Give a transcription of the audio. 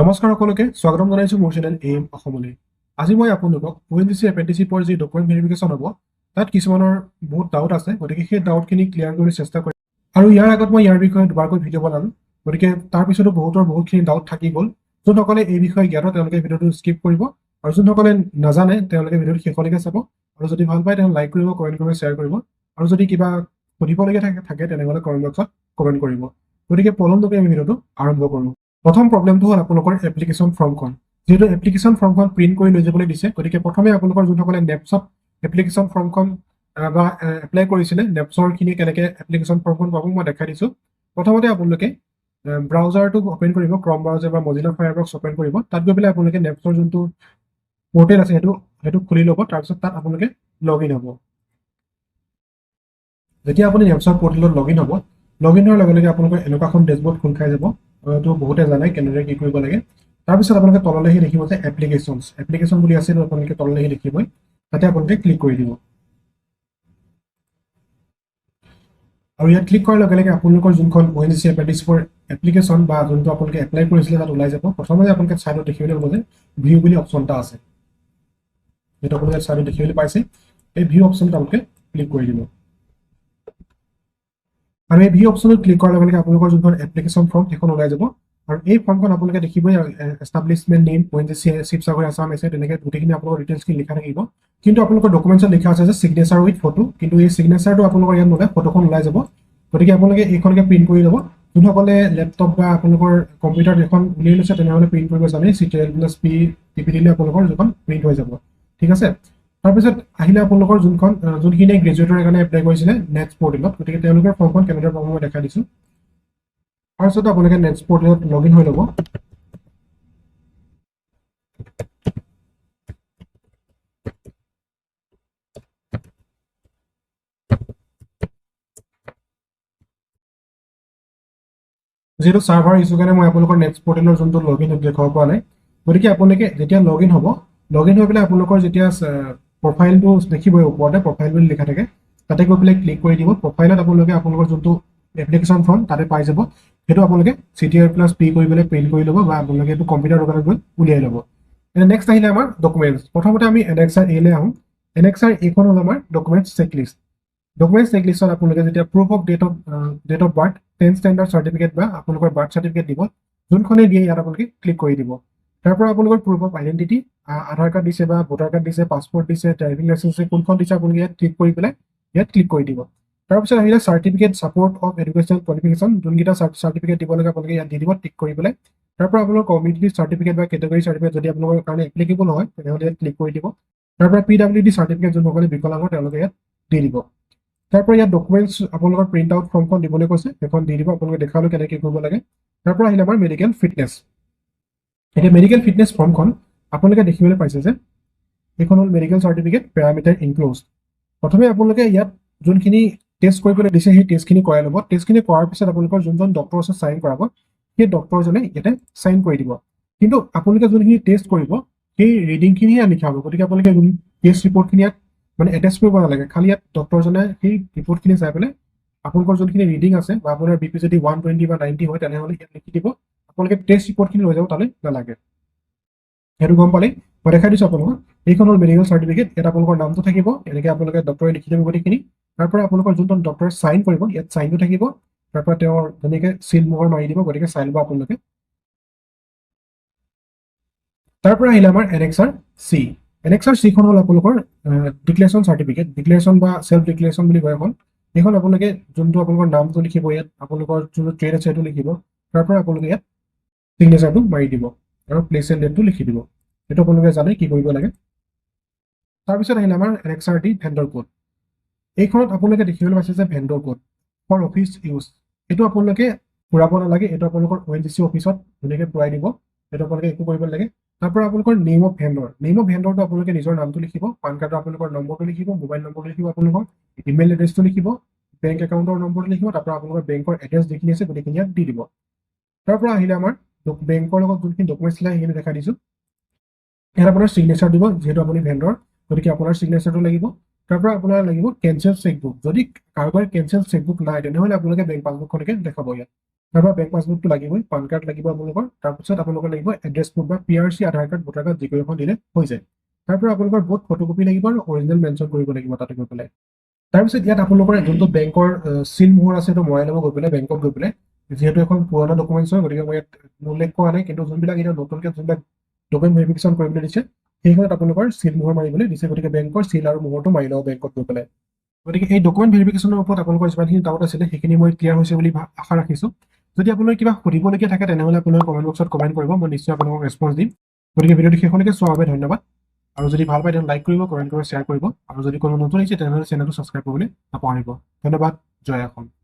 নমস্কাৰ সকলোকে স্বাগতম জনাইছোঁ মোৰ চেনেল এইম অসমলৈ। আজি মই আপোনালোকক অ'এনজিচি এপ্ৰেণ্টিছশ্বিপৰ যি ডকুমেণ্ট ভেৰিফিকেশ্যন হ'ব তাত কিছুমানৰ বহুত ডাউট আছে, গতিকে সেই ডাউটখিনি ক্লিয়াৰ কৰিবলৈ চেষ্টা কৰিম। আৰু ইয়াৰ আগত মই ইয়াৰ বিষয়ে দুবাৰকৈ ভিডিঅ' বনালোঁ, গতিকে তাৰপিছতো বহুতৰ বহুতখিনি ডাউট থাকি গ'ল। যোনসকলে এই বিষয়ে জ্ঞাত তেওঁলোকে ভিডিঅ'টো স্কিপ কৰিব আৰু যোনসকলে নাজানে তেওঁলোকে ভিডিঅ'টো শেষলৈকে চাব। আৰু যদি ভাল পায় তেনেহ'লে লাইক কৰিব, কমেণ্ট কৰিব, শ্বেয়াৰ কৰিব। আৰু যদি কিবা সুধিবলগীয়া থাকে তেনেহ'লে কমেণ্ট বক্সত কমেণ্ট কৰিব। গতিকে পলম নকৰি আমি ভিডিঅ'টো আৰম্ভ কৰোঁ। প্ৰথম প্ৰব্লেমটো হ'ল আপোনালোকৰ এপ্লিকেশ্যন ফৰ্মখন। যিহেতু এপ্লিকেশ্যন ফৰ্মখন প্ৰিণ্ট কৰি লৈ যাবলৈ দিছে, গতিকে প্ৰথমে আপোনালোকৰ যোনসকলে নেপছত এপ্লিকেশ্যন ফৰ্মখন বা এপ্লাই কৰিছিলে, নেপছৰখিনি কেনেকৈ এপ্লিকেশ্যন ফৰ্মখন পাব মই দেখাই দিছোঁ। প্ৰথমতে আপোনালোকে ব্ৰাউজাৰটো অ'পেন কৰিব, ক্ৰম ব্ৰাউজাৰ বা মজিলা ফায়াৰবক্স অ'পেন কৰিব। তাত গৈ পেলাই আপোনালোকে নেপছৰ যোনটো পৰ্টেল আছে সেইটো খুলি ল'ব। তাৰপিছত তাত আপোনালোকে লগ ইন হ'ব। যেতিয়া আপুনি নেপছৰ পৰ্টেলত লগ ইন হ'ব, লগ ইন হোৱাৰ লগে লগে আপোনালোকৰ এনেকুৱা এখন ডেছবৰ্ড খোল খাই যাব। এইটো বহুতে জানে কেনেদৰে কি কৰিব লাগে। তাৰপিছত আপোনালোকে তললৈ আহি দেখিব যে এপ্লিকেশ্যন বুলি আছে, আপোনালোকে তললৈ আহি দেখিবই, তাতে আপোনালোকে ক্লিক কৰি দিব। আৰু ইয়াত ক্লিক কৰাৰ লগে লগে আপোনালোকৰ যোনখন অ'এনজিচি এপ্ৰেণ্টিছশ্বিপৰ এপ্লিকেশ্যন বা যোনটো আপোনালোকে এপ্লাই কৰিছিলে তাত ওলাই যাব। প্ৰথমতে আপোনালোকে ছাইডত দেখিবলৈ পাব যে ভিউ বুলি অপশ্যন এটা আছে, যিটো আপোনালোকে ছাইডত দেখিবলৈ পাইছে। এই ভিউ অপশ্যনটো আপোনালোকে ক্লিক কৰি দিব। আৰু এই ভিউ অপশ্যনত ক্লিক কৰাৰ লগে লগে আপোনালোকৰ যোনখন এপ্লিকেশ্যন ফৰ্ম সেইখন ওলাই যাব। আৰু এই ফৰ্মখন আপোনালোকে দেখিবই, establishment name, ONGC Sivasagar Assam আছে, তেনেকৈ গোটেইখিনি আপোনালোকৰ ডিটেইলছখিনি লিখা থাকিব। কিন্তু আপোনালোকৰ ডকুমেণ্টছত লিখা আছে যে চিগনেচাৰ উইথ ফটো, কিন্তু এই চিগনেচাৰটো আপোনালোকৰ ইয়াত নোলায়, ফটোখন ওলাই যাব। গতিকে আপোনালোকে এইখনকে প্ৰিণ্ট কৰি ল'ব। যোনসকলে লেপটপ বা আপোনালোকৰ কম্পিউটাৰত এখন উলিয়াই লৈছে তেনেহ'লে প্ৰিণ্ট কৰিব জানে, Ctrl+P টিপি দিলে আপোনালোকৰ যোনখন প্ৰিণ্ট হৈ যাব, ঠিক আছে। তাৰপিছত আহিলে আপোনালোকৰ যোনখিনিয়ে গ্ৰেজুৱেটৰ কাৰণে এপ্লাই কৰিছিলে নেটছ পৰ্টেলত, গতিকে তেওঁলোকৰ ফৰ্মখন কেনেদৰে পাব মই দেখাই দিছোঁ। তাৰপিছত আপোনালোকে নেটছ পৰ্টেলত লগ ইন হৈ ল'ব। যিহেতু চাৰ্ভাৰ ইছ্যু কাৰণে মই আপোনালোকৰ নেটছ পৰ্টেলৰ যোনটো লগ ইন দেখুৱাব পৰা নাই, গতিকে আপোনালোকে যেতিয়া লগ ইন হ'ব, লগ ইন হৈ পেলাই আপোনালোকৰ যেতিয়া প্ৰফাইলটো দেখিবই, ওপৰতে প্ৰফাইল বুলি লিখা থাকে, তাতে গৈ পেলাই ক্লিক কৰি দিব। প্ৰফাইলত আপোনালোকে আপোনালোকৰ যোনটো এপ্লিকেশ্যন ফৰ্ম তাতে পাই যাব। সেইটো আপোনালোকে Ctrl+P কৰি পেলাই প্ৰিণ্ট কৰি ল'ব বা আপোনালোকে এইটো কম্পিউটাৰ দোকানত গৈ উলিয়াই ল'ব। নেক্সট আহিলে আমাৰ ডকুমেণ্টছ। প্ৰথমতে আমি এনএক্সআৰ এলৈ আহোঁ। এনএক্সআৰ এইখন হ'ল আমাৰ ডকুমেণ্টছ চেকলিষ্ট। ডকুমেণ্টছ চেকলিষ্টত আপোনালোকে যেতিয়া proof of date of birth, 10 standard certificate বা আপোনালোকৰ বাৰ্থ চাৰ্টিফিকেট দিব, যোনখনেই দিয়ে ইয়াত আপোনালোকে ক্লিক কৰি দিব। তাৰ পৰা আপোনালোকৰ proof of identity, Aadhaar card দিছে বা ভোটাৰ কাৰ্ড দিছে, পাছপৰ্ট দিছে, ড্ৰাইভিং লাইচেঞ্চ দিছে, কোনখন দিছে আপোনালোকে ইয়াত ক্লিক কৰি পেলাই ইয়াত ক্লিক কৰি দিব। তাৰপিছত আহিলে certificate support of educational qualification, যোনকেইটা চাৰ্টিফিকেট দিব লাগে আপোনালোকে ইয়াত দি দিব টিক কৰি পেলাই। তাৰ পৰা আপোনালোকৰ কমিউনিটি চাৰ্টিফিকেট বা কেটেগৰী চাৰ্টিফিকেট যদি আপোনালোকৰ কাৰণে এপ্লিকেবল হয় তেনেহ'লে ইয়াত ক্লিক কৰি দিব। তাৰ পৰা PWD certificate যোনসকলে বিকলাংগ তেওঁলোকে ইয়াত দি দিব। তাৰ পৰা ইয়াত ডকুমেণ্টছ আপোনালোকৰ প্ৰিণ্ট আউট ফৰ্মখন দিবলৈ কৈছে, সেইখন দি দিব। আপোনালোকে দেখালোঁ কেনেকৈ কৰিব লাগে। তাৰ পৰা আহিলে আমাৰ মেডিকেল ফিটনেছ। এতিয়া মেডিকেল ফিটনেছ ফৰ্মখন আপোনালোকে দেখিবলৈ পাইছে যে এইখন হ'ল মেডিকেল চাৰ্টিফিকেট পেৰামিটাৰ ইনক্ল'জ। প্ৰথমে আপোনালোকে ইয়াত যোনখিনি টেষ্ট কৰিবলৈ দিছে সেই টেষ্টখিনি কৰাই ল'ব। টেষ্টখিনি কৰাৰ পিছত আপোনালোকৰ যোনজন ডক্টৰ আছে চাইন কৰাব, সেই ডক্টৰজনে ইয়াতে চাইন কৰি দিব। কিন্তু আপোনালোকে যোনখিনি টেষ্ট কৰিব সেই ৰিডিংখিনিহে ইয়াত লিখা হ'ব। গতিকে আপোনালোকে যোন টেষ্ট ৰিপৰ্টখিনি ইয়াত মানে এটেচ কৰিব নালাগে, খালি ইয়াত ডক্টৰজনে সেই ৰিপৰ্টখিনি চাই পেলাই আপোনালোকৰ যোনখিনি ৰিডিং আছে বা আপোনাৰ BP যদি 120 বা 90 হয় তেনেহ'লে ইয়াত লিখি দিব। আপোনালোকে টেষ্ট ৰিপৰ্টখিনি লৈ যাব তালৈ নালাগে, সেইটো গম পালেই। মই দেখাই দিছোঁ আপোনালোকক। এইখন হ'ল মেডিকেল চাৰ্টিফিকেট, ইয়াত আপোনালোকৰ নামটো থাকিব, এনেকৈ আপোনালোকে ডক্টৰে লিখি দিব গোটেইখিনি। তাৰ পৰা আপোনালোকৰ যোনজন ডক্টৰে চাইন কৰিব ইয়াত চাইনটো থাকিব, তাৰ পৰা তেওঁৰ ধুনীয়াকৈ চিল মোহৰ মাৰি দিব, গতিকে চাই ল'ব আপোনালোকে। তাৰ পৰা আহিলে আমাৰ এনএক্সআৰ চি। এনএক্সআৰ চিখন হ'ল আপোনালোকৰ ডিক্লেৰেশ্যন চাৰ্টিফিকেট, ডিক্লেৰেশ্যন বা চেল্ফ ডিক্লেৰেশ্যন বুলি কয় এখন। এইখন আপোনালোকে যোনটো আপোনালোকৰ নামটো লিখিব, ইয়াত আপোনালোকৰ যোনটো ট্ৰেড আছে সেইটো লিখিব। তাৰ পৰা আপোনালোকে ইয়াত চিগনেচাৰটো মাৰি দিব আৰু প্লেচ এণ্ড ডেটটো লিখি দিব। সেইটো আপোনালোকে জানে কি কৰিব লাগে। তাৰপিছত আহিলে আমাৰ এনএক্সআৰ ডি ভেণ্ডৰ কোড। এইখনত আপোনালোকে দেখিবলৈ পাইছে যে vendor code for office use, এইটো আপোনালোকে পূৰাব নালাগে, এইটো আপোনালোকৰ অ'এনজিচি অফিচত ধুনীয়াকৈ পূৰাই দিব, এইটো আপোনালোকে একো কৰিব নালাগে। তাৰ পৰা আপোনালোকৰ name of vendor, name of ভেণ্ডৰটো আপোনালোকে নিজৰ নামটো লিখিব, পান কাৰ্ডৰ আপোনালোকৰ নম্বৰটো লিখিব, মোবাইল নম্বৰটো লিখিব, আপোনালোকৰ ইমেইল এড্ৰেছটো লিখিব, বেংক একাউণ্টৰ নম্বৰটো লিখিব, তাৰ পৰা আপোনালোকৰ বেংকৰ এড্ৰেছ যিখিনি আছে গোটেইখিনি ইয়াত দি দিব। তাৰ পৰা আহিলে আমাৰ বেংকৰ লগত যোনখিনি ডকুমেণ্টছ লাগে সেইখিনি দেখাই দিছোঁ। ইয়াত আপোনাৰ চিগনেচাৰ দিব, যিহেতু আপুনি ভেণ্ডৰ গতিকে আপোনাৰ চিগনেচাৰটো লাগিব। তাৰ পৰা আপোনাৰ লাগিব কেঞ্চেল চেকবুক, যদি কাৰোবাৰ কেঞ্চেল চেকবুক নাই তেনেহ'লে আপোনালোকে বেংক পাছবুকখনকে দেখাব ইয়াত। তাৰপৰা বেংক পাছবুকটো লাগিবই, পান কাৰ্ড লাগিব আপোনালোকৰ। তাৰপিছত আপোনালোকৰ লাগিব এড্ৰেছ প্ৰুফ বা PRC, আধাৰ কাৰ্ড, ভোটাৰ কাৰ্ড, যিকোনো এখন দিলে হৈ যায়। তাৰপৰা আপোনালোকৰ বহুত ফটোকপি লাগিব আৰু অৰিজিনেল মেনশ্যন কৰিব লাগিব তাতে গৈ পেলাই। তাৰপিছত ইয়াত আপোনালোকৰ যোনটো বেংকৰ চিল মোহৰ আছে, সেইটো মৰাই ল'ব গৈ পেলাই বেংকত গৈ পেলাই। যিহেতু এখন পুৰণা ডকুমেণ্টছ হয়, গতিকে মই ইয়াত উল্লেখ কৰা নাই। কিন্তু যোনবিলাক এতিয়া নতুনকৈ যোনবিলাক ডকুমেণ্ট ভেৰিফিকেশ্যন কৰিবলৈ দিছে, সেইখনত আপোনালোকৰ চিল মোহৰ মাৰিবলৈ দিছে। গতিকে বেংকৰ চিল আৰু মোহৰটো মাৰি ল'ব বেংকত গৈ পেলাই। গতিকে এই ডকুমেণ্ট ভেৰিফিকেশ্যনৰ ওপৰত আপোনালোকৰ যিমানখিনি ডাউট আছিলে, সেইখিনি মই ক্লিয়াৰ হৈছে বুলি আশা ৰাখিছোঁ। যদি আপোনালোকে কিবা সুধিবলগীয়া থাকে, তেনেহ'লে আপোনালোকে কমেণ্ট বক্সত কমেণ্ট কৰিব, মই নিশ্চয় আপোনালোকক ৰেছপঞ্চ দিম। গতিকে ভিডিঅ'টো শেষলৈকে চোৱাৰ বাবে ধন্যবাদ আৰু যদি ভাল পায়, তেনেহ'লে লাইক কৰিব, কমেণ্ট কৰিব, শ্বেয়াৰ কৰিব আৰু যদি কোনো নতুন আহিছে, তেনেহ'লে চেনেলটো ছাবস্ক্ৰাইব কৰিবলৈ নাপাহৰিব। ধন্যবাদ, জয় অসম।